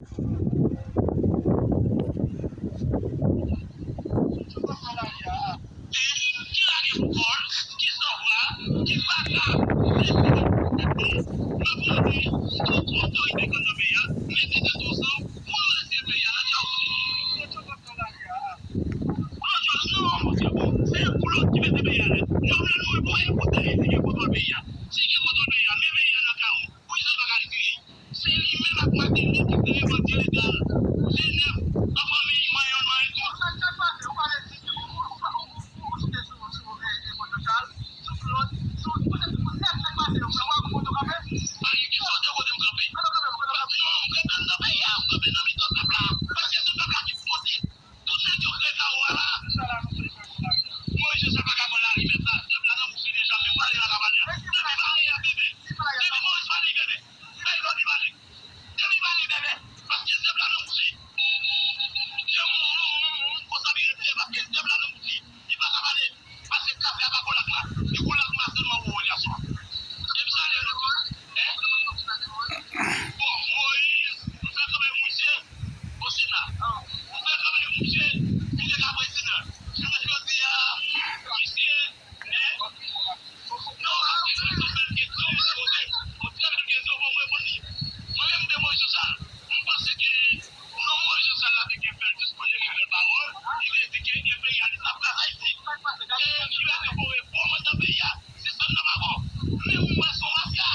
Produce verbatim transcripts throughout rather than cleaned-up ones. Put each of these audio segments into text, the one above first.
Ki lage pou kò l, ki sanvwa, ki fatra, mèsi. Mwen mande tout otorite k anndan peyi a, mete tèt yo ansanm pou nou retire peyi a nan chaos. Claude Joseph, non, monchè, bon, se Claude ki mete peyi a nèt. Jovenel mouri pou anyen, pou tèt li gen kontwòl peyi a. Si gen kontwòl peyi a, men peyi a nan kawo. Poukisa l pa ka retire? Se li menm ak Martelly ki te revolte ilegal. Jenèf, an fanmi, manyen youn, manyen tout. Sa k pase, ou pale di, ou, ou, ou, ou, ou site sou, sou, eh, eh, Claude Joseph, sou Claude, sou, sou, sou nèg, sa k pase, ou, ou, ou, ou kanpe? Pa gen kesyon de kote m kanpe. Kote w kanpe, kote w kanpe? Non, m kanpe anndan peyi a, m kanpe nan mitan pèp la. Paske se pèp la ki pou vote. Tout nèg yo kreye kawo a la. Moyiz Josèf pa ka pran lari mèt la. Pèp la nan bouch li deja, men pale la ka pale a. Depi pale y ap bèbè. Depi Moyiz pale, li bèbè. Bay lòd li pale. Depi pale, li bèbè. Paske zèb la nan bouch li. Yon moun, yon moun, yon moun konsa li rete, paske zèb la nan bouch li. Li pa ka pale. Paske kafe a pa Kolak la. Li Kolak la sèlman pou relasyon. Depi sa, li rete. Hein? Bon, Moyiz, m fè kanpe pou misye o Sena. M fè kanpe pou misye, misye ka prezidan. Jounen jodi a, misye, hein? Non, a, se yon bèl kesyon, misye poze. Yon trè bèl kesyon, bon, mwen reponn li. Mwen menm, de Moyiz Sosyal, m panse ke non, Moyiz Sosyal la te gen bèl diskou, li te gen bèl pawòl, li te di ke enperyalis ap kraze Ayiti. E li te fè yon refòm anndan peyi a. Sistèm nan pa bon. Men ou wè se yon mafya.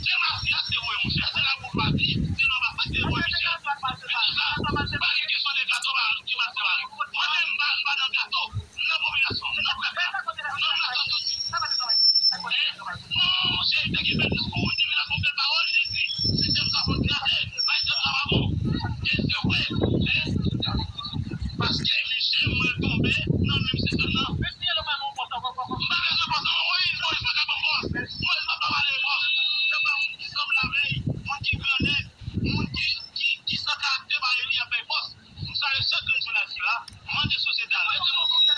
Se mafya, se vre, monchè, se la boujwazi, se nan mafya, se vre, monchè. Men se sa, pa gen kesyon de gato, pa, ki mafya, pa. Mwen menm, m pa, m pa nan gato, m nan popilasyon, m nan pèp la, m nan pèp la. Hein? Non, monchè, li te gen bèl diskou, li te vin ak yon bèl pawòl, li te di, sistèm sa fò n kraze, sistèm sa pa bon. E se vre, hein? Paske misye mwen tonbe nan menm sistèm nan. M pa bezwen pòs, non, Moyiz, Moyiz pa ka ban m pòs. Moyiz pa ka ba m pòs. Se pa moun ki sanble avè l, moun ki grannèg, moun ki, ki, ki san karaktè, pa li ap bay pòs. M salye chak grenn jounalis ki la. Mande sosyete a, mete mobilite.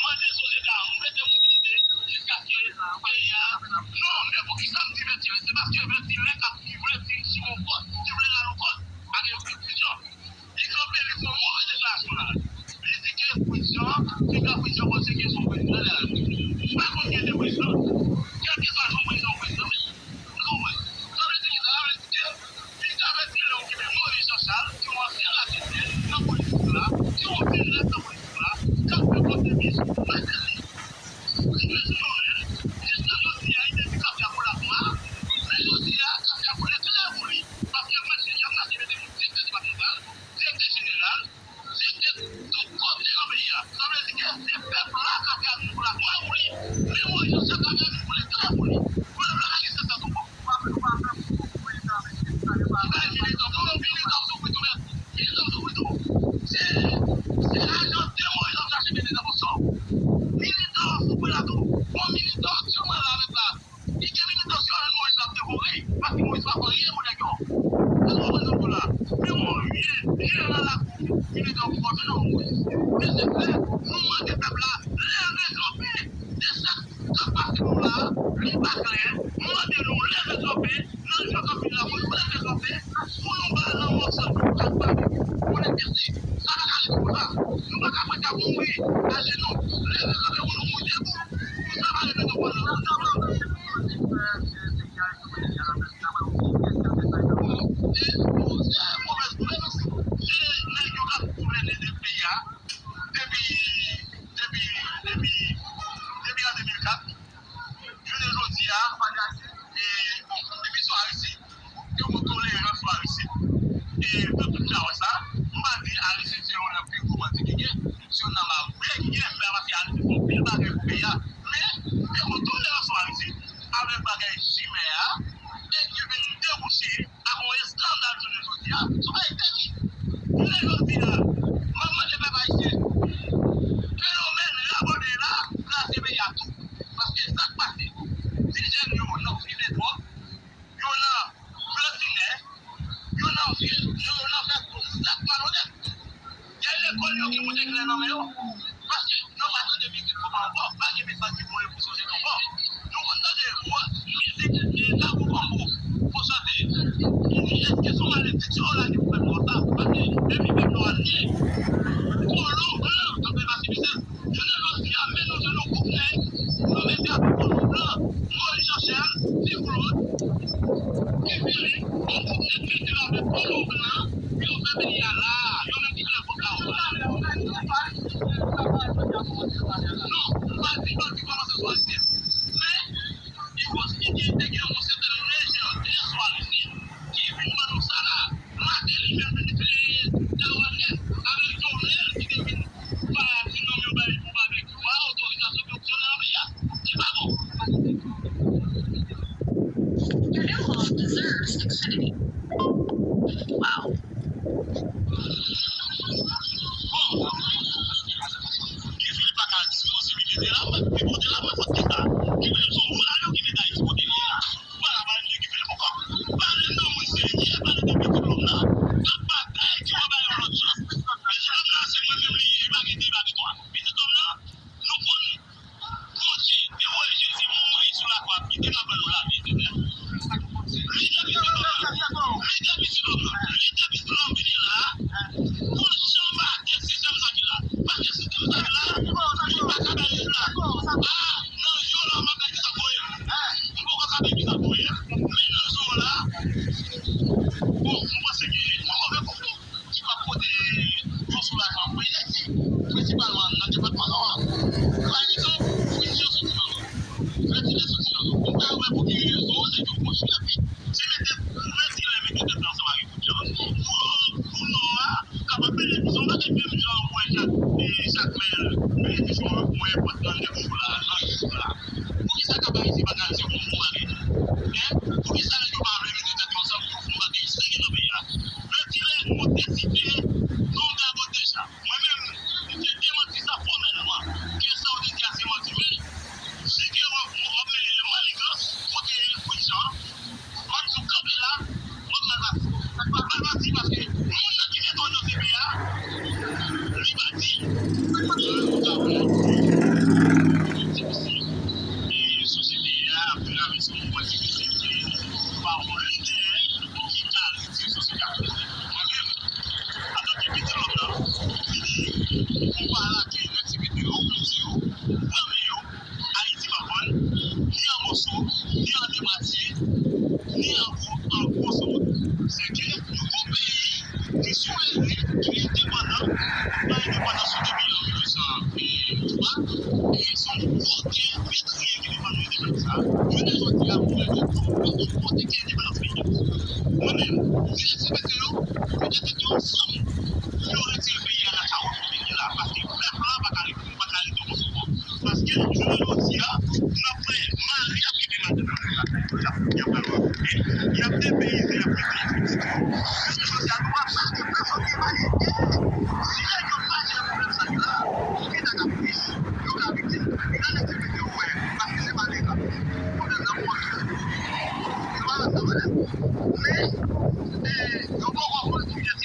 Mande sosyete a, mete mobilite jiskaske peyi a. Non, men poukisa m di vètilè? Se paske vètilè k ap, ki vle di sou yon pòs, ki vle la yon pòs, ak yon konfizyon. Li kanpe, li fè yon move deklarasyon la. Li di ke prizon, piga prizon, panse ke se yon prizon la. Pa konn gen de prizon. Kèlkeswa jan prizon, prizon. Ou konprann? Sa vle di ki sa? Sa vle di ke piga vètilè okipe Moyiz Jan Chal, ki yon ansyen radikal nan politik la, ki yon vilèz nan politik la, k ap fè kòb de bizou, mete li. Li bezwen yon rèl. Jiska jodi a, li te di kafe a pou lakma. Men jodi a, kafe a koule klè pou li. Paske mache, y ap mache mete moun direktè depatmantal, direktè jeneral, direktè tout kote nan peyi a. Sa vle di ke se pèp la kafe a vin pou lakma pou li. Men Moyiz Jan Chal kafe a vin koule klè pou li. Pwoblèm la pa gen sèt sèt ankò. Bay militan, non, militan soufri tou nèt. Militan soufri tou. Se, se ajan de Moyiz ap chache mete nan pozisyon. Militan soufri la tou. Bon, militan aktyèlman la avèk la. Li gen militan sou Ariel Moïse l ap devore. Paske Moïse pa fè anyen pou nèg yo. Èske w konprann sa m di w la? Men yon vye jeneral lakou militan pou kòmandman Moïse. Men se vre, nou mande pèp la leve kanpe. Se sa k ap pase nou la, li pa klè. Mande nou leve kanpe, nan jan k ap vin la pou nou leve kanpe, pou nou ba lanmò san nou ak pa nou. Pou nèg kèse, sa pa ka rete konsa. Nou pa ka prete ap mouri ajenou. Leve kanpe pou nou mouri debou. Pou sa pa repete ankò nan. E, bon, se pwomès gouvènman, se nèg yo k ap gouvène de peyi a depi, depi, depi, depi an de mil kat. Jounen jodi a, e, bon, depi sou Aristide, gen yon tolerans sou Aristide. E, nou tout ja wè sa, m pa di Aristide se youn nan pi gwo bandi ki gen, se youn nan mafya ki gen, men paske Aristide fè anpil bagay pou peyi a. Men, gen yon tolerans sou Aristide, avèk bagay chimè a, e ki vin debouche ak yon eskandal jounen jodi a. Se yon bagay terib. Jounen jodi a, m ap mande pèp ayisyen, fenomèn rabòne la kraze peyi a tou. Paske sa k pase, ti jèn yo nan fimen dwòg, yo nan blantinè, yo nan vye, yo nan fè tout zak malonèt. Gen lekòl yo ki moute klè nan men yo. Paske yo pa tande mizik konpa ankò, pa gen mesaj ki voye pou sosyete ankò. Nou konn tande mizik e tabou konbo pou chante. Èske Tout malediksyon yo lage pou pèp nwa sa, paske depi pèp nwa ne, kolon blan ap fè pase misè. Jounen jodi a, men nou jwenn yon gwoup nèg, nou mete avèk kolon blan, Moyiz Janchèl, Ti Klod, Ti Filip, yon gwoup nèg mete avèk kolon blan, yo fè peyi a la, yo menm ki fè vòt la. Non, m pa di bandi kòmanse sou Ayisyen. Men, Li konstitye te gen yon sètèn lejyon de sou Ayisyen ki vin ban nou sa la. Mateli menm vin kreye Dawanèt avèk Jovenel ki te vin bay ti nonm yo bay pou babekyou a otorizasyon pou yo fonksyone nan peyi a. Li pa bon. Your new home deserves Xfinity. Wow. Bon, Guy Philippe pa ka di se yon sivil ki te la, mwen, ki pote la, mwen, fòt ki sa. Guy Philippe se yon vòlè ki mete Ayiti kote li ye a. Ou pa ka pale de Guy Philippe ankò. Pale de moun serye, pale de pitit lòm nan. K ap batay, ki wè ba yo lòt chans. Pitit lòm nan, se mwen menm li ye, li pa gen de, li pa gen twa. Pitit lòm nan, nou konn Bondye te voye Jezi mouri sou lakwa, ki te ka ban nou lavi etènèl. Li te pitit lòm nan. Li te pitit lòm nan. Li te pitit lòm vini la. Pou l janbe atè sistèm sa ki la. Paske sistèm sa ki la, li pa ka bay rezilta. A, nan yo la, m ap bay ki sa voye m. M poko ka bay ki sa voye m. Men nan zo la, bon, m panse ke yon move konplo ki p ap pote yon soulajman pou Ayiti, prensipalman nan depatman Nò a. Pa egzanp, fritye soti nan zòn. Fritye soti nan zòn. Ou ka wè pou ki rezon nèg yo konstwi epi se mete, pou ventile, mete tèt ansanm avèk fritye. Pou, pou Nò a kapab benefisye. Yon bagay menm jan ou wè Chak, e, Chak Mèl benefisye yon, yon enpòt nan nèf jou la, nan uit jou la. Poukisa k ap Ayiti pa ka di yon bon bagay? Hein? Poukisa nèg yo pa vle mete tèt yo ansanm pou yo fè yon bagay serye nan peyi a? Ventile, nou deside, nou gabon deja. Mwen menm, m te demanti sa fòmèlman. Ke sa w te di a se manti, men si ke w ap, w ap mennen manigans kote Fritz Jean, m ap di w kanpe la, w ap mal pase. W ap mal pase paske moun nan ki mete w nan C P A, li pa di. Jan nou ta wè, se difisil. E sosyete a ap travèse yon moman difisil ke pa yon lidè ki ka retire sosyete a. Mwen menm, antanke pitit lòm nan, m vini pou m pa lage nèg C P T yo, pou m di yo, pran men yo, Ayiti p ap vann, ni an moso, ni an de mwatye, ni an gwo, an gwo sou moun. Se ke nou gon peyi ki souveren, ki endepandan, nou pa endepandan sou depi an mil uit san twa, e se yon gwo tè metriye ki te ban nou endepandans sa. Jounen jodi a, pou mwen, nou gon kote ki endepandans peyi a. Mwen menm, m vini sipòte yo, mete tèt yo ansanm pou yo retire peyi a nan kawo kote l ye la, paske pèp la pa ka rete, pa ka rete konsa ankò. Paske jounen jodi a, n ap wè mari ap kite madanm nan lakay yo, y ap, y ap al wè kote, y ap depeyize, y ap depeyize pitit yo. Jounen jodi a, nou pa pale de pèsonn ki pa gen. Si nèg yo pa jere pwoblèm sa ki la, ki ta ka plis, yo ka viktim. Gade ti videyo ou wè, paske se pa de ka. Pwoblèm nan pwòch yo. Se pa sa, wè. Men, e, yo poko konn kiyès